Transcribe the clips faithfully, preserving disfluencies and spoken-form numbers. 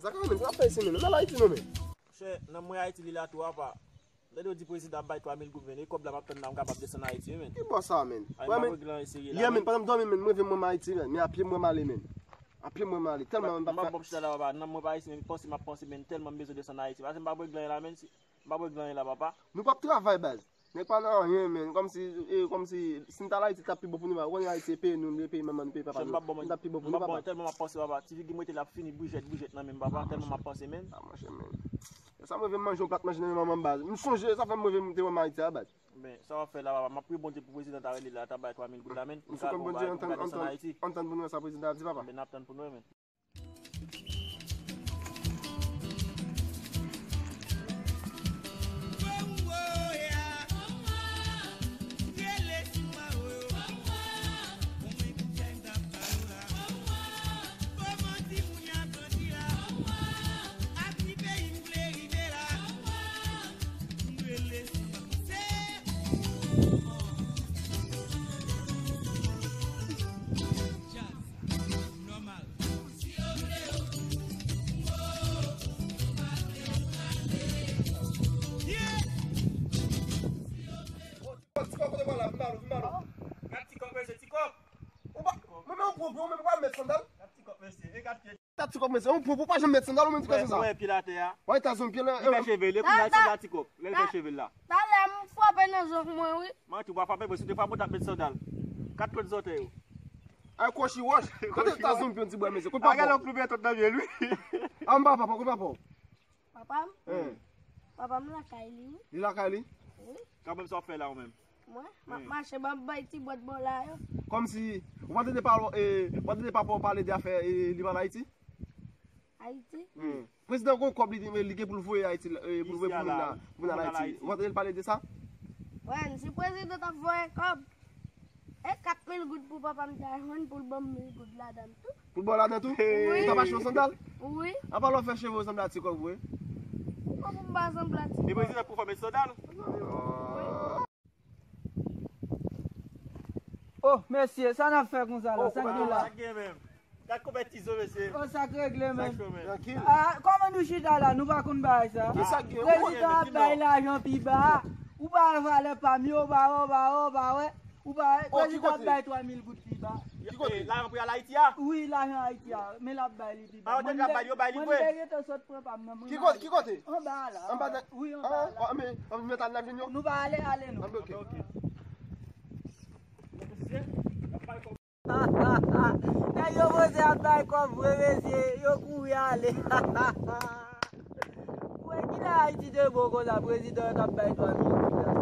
Sa ka menm, sa fè isi menm. Nan Ayiti non men. Monchè, nan mwen Ayiti li la tou apa. Lè yo di prezidan ap bay twa mil goud, men, e kòb la m ap tann la, m kapab desann Ayiti, wi, men. Ki bò sa, men? Ay, m pa regle anyen serye la, yeah, men, men. Pandan m dòmi, men, m reve m wè m Ayiti, men. Men a pye m wè m ale, men. A pye m wè m ale. Tèlman m pa fè. M ap bòm chita la, papa. Nan mwen pa isi, men, panse m ap panse, men, tèlman m bezwen desann Ayiti. Pase m pa regle anyen la, men. Si, m pa regle anyen la, papa. Nou p ap travay, baz. Nèg pa nan anyen, men. Kòmsi, e, kòmsi, si n t al Ayiti, t ap pi bon pou nou, men. Ou konn Ayiti, e peyi nou, e peyi manman nou, peyi papa nou. M p ap bòm anyen, tèlman m ap panse, papa. Ti figi m rete la ap fini brijèt, brijèt nan men m, papa. Tèlman m ap panse, men. A, monchè, men. Sa m reve m manje yon plat manje nan men manman m, baz. M sonje, sa fè m reve m te wè m Ayiti a, baz. Ben, sa w ap fè la, papa? M ap priye Bondye pou prezidan ta rele la, ta bay twa mil goud la, men. M sou kont Bondye, ann tann, ann tann, ann tann pou nou wè sa prezidan ap di, papa. Ben, n ap tann pou nou wè, men. Ti kòk, kote w pral la? Vin ba nou, vin ba nou. Gad ti kòk, mesye, ti kòk. Ou pa, mwen menm ou pwòp, ou menm ou pa mèt sandal. Gad ti kòk, mesye, e gad pye. Gad ti kòk, mesye, ou pwòp, ou pa janm mèt sandal, ou menm ti kòk sa. Wè pye l atè a. Wè ta zon pye la. Li fè cheve l, e kounye a l sandal ti kòk. Lè l fè cheve l la. Talè m frape nan zon mwen, wi. Mwen tou pa frape, mwen si te frape, ou t ap mèt sandal. Kat twèt zòtèy ou. Ay, kwochi wòch. Kote ta zon pye yon ti bwa, mesye? Kote papa w? Gade yon klou bètòt nan pye l, wi. A, m pa papa, kote papa w? Papa m? Papa m lakay li, wi. Li lakay li? Wi. Kanmenm sa w ap fè la ou menm? Mwen? M ap mache, m ap bay ti bwèt bò la yo. Kòmsi, ou pa tande papa w, e, ou pa tande papa w pale de afè, e, li pral Ayiti? Ayiti? Prezidan gon kòb li, li gen pou l voye Ayiti, e, pou l voye pou moun la, pou moun al Ayiti. Ou pa tande l pale de sa? Wè, si prezidan t ap voye kòb, e kat mil goud pou papa m ta jwenn pou l ban m mil goud ladan l tou. Pou l ba w ladan tou? Wi. Ou t ap achte yon sandal? Wi. Apa lè w fè cheve w sanble a ti kòk vre? Poukò pou m pa sanble a ti kòk? E prezidan pou fè mèt sandal? Oh, mesye, sa n ap fè konsa la? Sa k gen la? Sa k gen menm? Gad konpè Tizo, mesye. Oh, sa k regle menm? Trankil. Ah, kòman nou chita la? Nou pa konn bagay sa. Ki sa k gen? Prezidan ap bay lajan pi ba. Ou pa wè valè pa m yo, ou pa wè, ou pa wè, ou pa wè. Prezidan ap bay twa mil goud pi ba. Ki kote? Lajan pou y al Ayiti a? Wi, lajan Ayiti a. Men l ap bay li pi ba. Ah, yo te ka bay, yo bay li vre? Mwen te gentan sot pran pa m nan. Ki kote? Ki kote? Anba a la. Anba a? Wi, anba a la. Ah, men, men ta n ap vin yo? Nou pa ale, ale non. Ah, ok. Nèg yo panse ap bay kòb vre, mesye, yo kouri ale. Wè, kilè Ayiti te bon konsa, prezidan yo t ap bay twa mil goud la?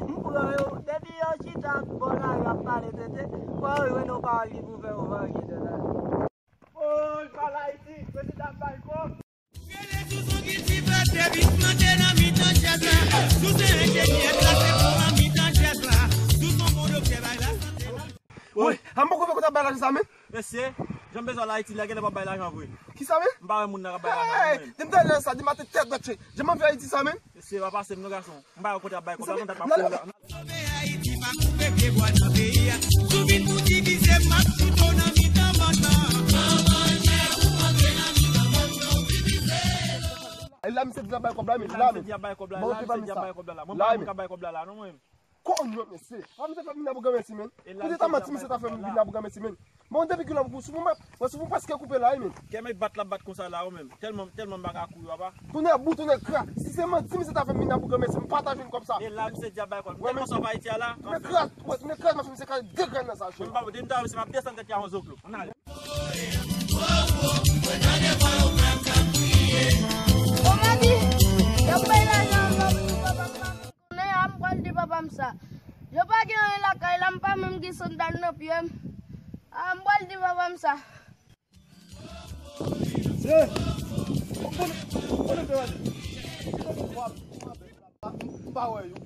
M pran yo, depi yo chita bò la, y ap pale tete, fò yo jwenn yon pawòl ki pou fè yo vange tèt la. Woy, pale Ayiti, prezidan ap bay kòb. Rele sou son ki ti pèp, depi m monte nan mitan chèz la. Si w se enjenyè, plase kò w nan mitan chèz la. Si w se yon bon doktè, bay lasante la. Wi, a m poko fè kote ap bay lajan sa, men. Mesye, jan m bezwen al Ayiti la, genlè p ap bay lajan vre. Kisa, men? M pa wè moun nan k ap bay lajan, non, men. Depi talè sa, depi maten tèt dwat che. Jan m anvi Ayiti sa, men. Mesye, pa pase m non, gason. M pa wè kote ap bay kòb la, kontak m ap kouri la. Sove Ayiti, pa koupe pye bwa nan peyi a. Si w vin pou divize, m ap fout ou nan mitan bann nan. E la misye di l ap bay kòb la, men. E la misye di ap bay kòb la, la misye di ap bay kòb la, la. Mwen pa wè moun k ap bay kòb la, la, non, mwen. Konyo, mesye. Pa misye fè m vin la pou granmèsi, men. Kote ta manti misye ta fè m vin la pou granmèsi, men. Bon, depi kilè w sou mwen, mwen sou mwen prèske koupe la, wi, men. Kè m ap bat l ap bat konsa la, ou menm. Tèlman, tèlman m pa ka kouri, papa. Tonè bout, tonè kra. Si se manti misye ta fè m vin la pou granmèsi, m pa ta jwenn kòb sa. E la, misye di ap bay kòb. Tonè kras, wè, tonè kras, machè, misye kale de grenn nan sa, chè. Mwen pa, depi m ta wè misye, m ap desann tèt li a yon zoklo. Ann ale. Bon, madi, y ap bay lajan anba pou papa m pa. Kounye a, m pral di papa m sa. Yo pa gen anyen lakay la, m pa menm gen sandal nan pye m. A, m pral di papa m sa. Che! M pa wè yo.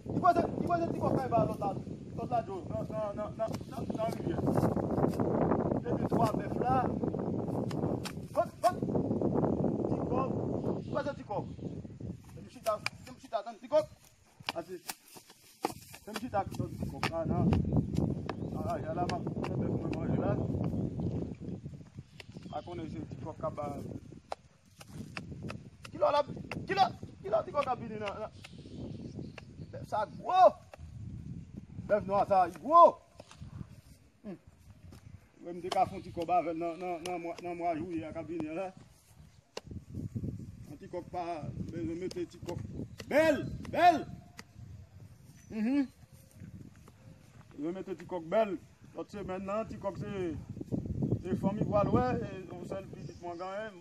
Li poze, li poze ti kòk kay ba lòt la, lòt la djòl. Nan, nan, nan, nan, nan, nan rivyè. Depi twa bèf la. Kòk, kòk. Ti kòk. Li poze ti kòk. Se m chita, se m chita, tann ti kòk. Ase, se m chita ak ti kòk la, nan. A, a, la, m ap fè bèf mwen manje la. Pa konnen se ti kòk k ap ba. Ala, kilè, kilè ti kòk ap vini nan, nan. Bèf sa gwo. Bèf nwa sa gwo. Hmm. Mwen m te ka fè yon ti kòb avè l nan, nan, nan mwa, nan mwa jiyè a k ap vini an la. Yon ti kòk pa bezwen mete ti kòk bèl, bèl. Mhm. Bezwen mete ti kòk bèl. Lòt semèn nan, ti kòk se, se fanmi pral wè, e yon sèl pitit mwen genyen.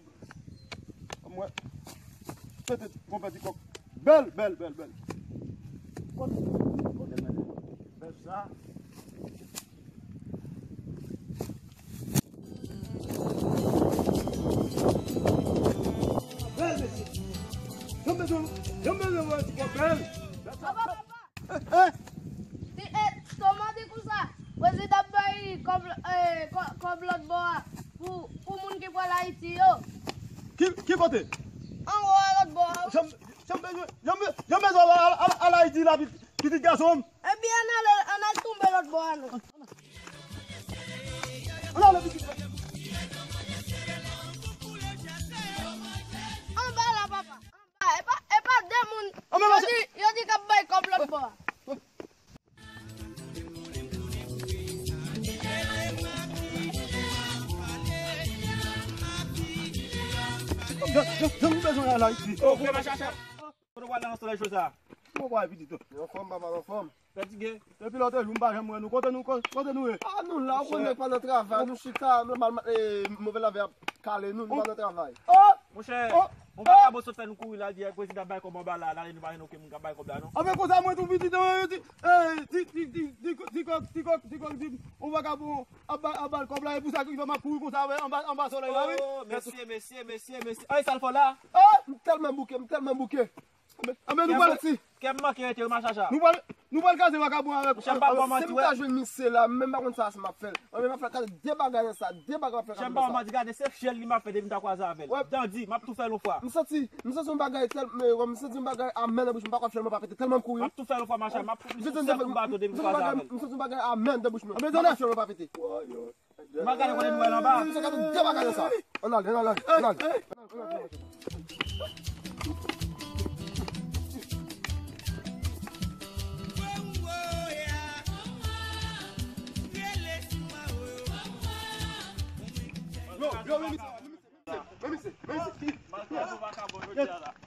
Mwen, mete konpè ti kòk bèl, bèl, bèl, bèl. Kote, kote mwen bèl sa. Bèl, mesye. Janm bezwen, janm bezwen wè ti kòk bèl. Papa, papa. Eh, eh. Ti, eh, Toma di konsa, prezidan ap bay kòb, eh, kò-, kòb lòt bò a pou, pou moun ki pral Ayiti yo. Ki, ki kote? Anwo a lòt bò a. Janm, janm bezwen, janm be-, janm bezwen al, al, al Ayiti la, pi-, pitit gason m. Ebyen, ann ale, ann al tonbe lòt bò a non. Ann ale, pitit. Anba la, papa. Anba. E pa, e pa de moun. Yo di, yo di k ap bay kòb lòt bò a. Jan, jan, jan nou bezwen al Ayiti. Oh, frè Machacha. Kote w al nan solèy cho sa? Mwen pa epi ditou. Yo anfòm, papa, yo anfòm. Fatige. Depi lòt jou, m pa janm wè nou. Kote nou, ko-, kote nou ye? Ah, nou la, ou konnen pa nan travay, nou chita, nòmalman, eh, move lavè ap kale nou, nou pa nan travay. Oh! Monchè, oh, yon vagabon sot fè nou kouri la, di prezidan bay kòb anba la, n ale nou pa jwenn okenn moun k ap bay kòb la, non. Anben konsa, mwen tou pitit, yo di, eh, ti, ti, ti, ti, ti kòk, ti kòk, ti kòk, di, yon vagabon, ap ba-, ap ba l kòb la, e pou sa ki fè m ap kouri konsa, wè, anba, anba solèy la, wi. Oh, mesye, mesye, mesye, mesye. Ay, sa l fè w la? Ah, m tèlman bouke, m tèlman bouke. Anben, anben, nou pral, kè m manke rete, wi, Machacha. Nou pral, nou pral kraze vakabon avèk, monchè, m pa ba w manti, wè. Si m ta jwenn misye la, menm pa konn sa, sa m ap fè l. Anben, m ap fè de bagay nan sa, de bagay m ap fè. Monchè, m pa ba w manti, gade, se fyèl li m ap fè depi m ta kwaze avè l. Dandi, m ap tou fè l yon fwa. M santi, m santi yon bagay tèl, men, m santi yon bagay amèn nan bouch mwen, m pa kwè fyèl mwen pa pete, tèlman m kouri. M ap tou fè l yon fwa, Machacha, m ap, m santi sèl kou bato depi m kwaze avè l. M santi yon bagay amèn nan bouch mwen. M pa kwè fyèl mwen pa pete. M al gade kote nou wè l anba. M se gade de bagay sa. Ann ale, ann ale, ann ale. Yo, yo, men misye, men misye, men misye, men misye.